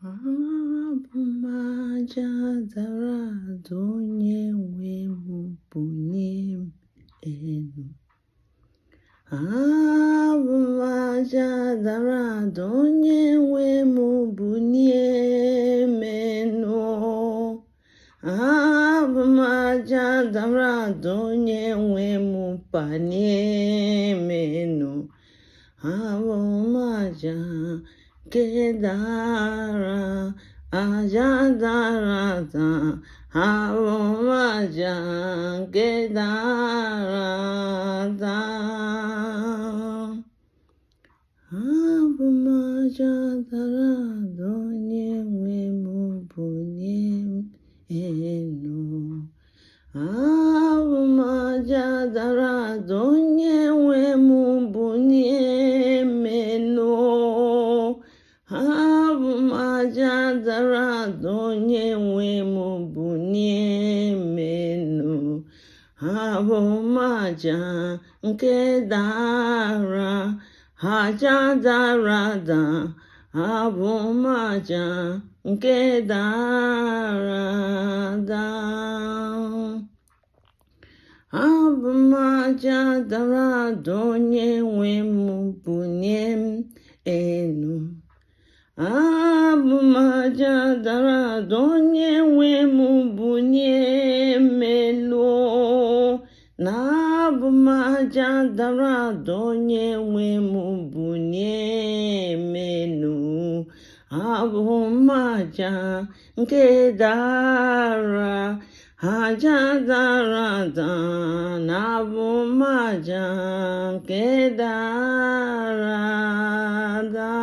Abụ m aja dara ada, onye nwe m bunie m elu. Abụ m aja dara ada, onye nwe m bunie m elu. Abụ m aja dara ada, onye nwe m panie m elu. Abụ m aja nke dara, aja dara ada. Abụ m aja nke dara ada. Abụ m aja dara ada, onye nwe m bunie m elu. Abụ m aja dara ada, onye nwe m bunie m elu. Abụ m aja dara ada, onye nwe m bunie m elu. Abụ m aja nke dara, aja dara ada. Abụ m aja nke dara ada. Abụ m aja dara ada, onye nwe m bunie m elu. Abụ m aja dara ada, onye nwe m bunie m elu. Na abụ m aja dara ada, onye nwe m bunie m elu. Abụ m aja nke dara, aja dara ada. Na abụ m aja nke dara ada.